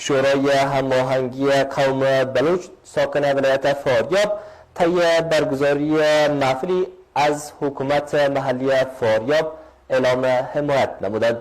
شورای هماهنگی قوم بلوچ ساکن ولایت فاریاب طی برگزاری محفلی از حکومت محلی فاریاب اعلام حمایت نمودند.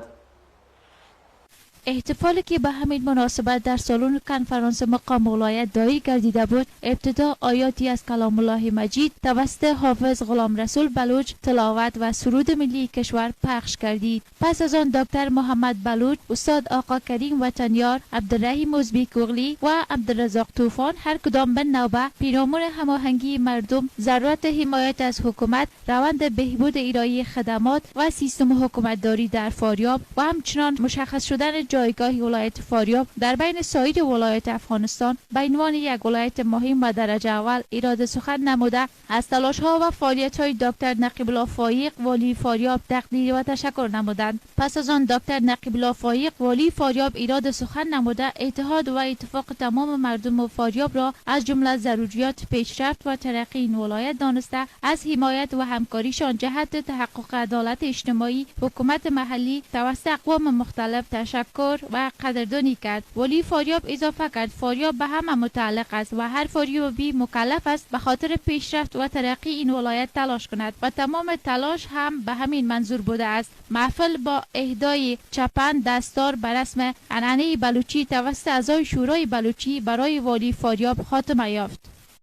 احتفالی که به همین مناسبت در سالن کنفرانس مقام ولایت دایر گردیده بود، ابتدا آیاتی از کلام الله مجید توسط حافظ غلام رسول بلوچ تلاوت و سرود ملی کشور پخش گردید. پس از آن دکتر محمد بلوچ، استاد آقا کریم وطنیار، عبدالرحیم ازبیک اوغلی و عبدالرزاق طوفان هر کدام به نوبه پیرامون هماهنگی مردم، ضرورت حمایت از حکومت، روند بهبود ارائه خدمات و سیستم حکومتداری در فاریاب و همچنان مشخص شدن جایگاه ولایت فاریاب در بین سایر ولایات افغانستان به عنوان یک ولایت مهم و درجه اول ایراد سخن نموده، از تلاش ها و فعالیت های دکتر نقیب الله فایق، والی فاریاب، تقدیر و تشکر نمودند. پس از آن دکتر نقیب الله فایق، والی فاریاب، ایراد سخن نموده، اتحاد و اتفاق تمام مردم فاریاب را از جمله ضروریات پیشرفت و ترقی این ولایت دانسته، از حمایت و همکاریشان جهت تحقق عدالت اجتماعی حکومت محلی توسط اقوام مختلف تشکر و قدردانی کرد. والی فاریاب اضافه کرد فاریاب به همه متعلق است و هر فاریابی مکلف است به خاطر پیشرفت و ترقی این ولایت تلاش کند و تمام تلاش هم به همین منظور بوده است. محفل با اهدای چپن دستار به رسم عنعنه بلوچی توسط اعضای شورای بلوچی برای والی فاریاب خاتمه یافت.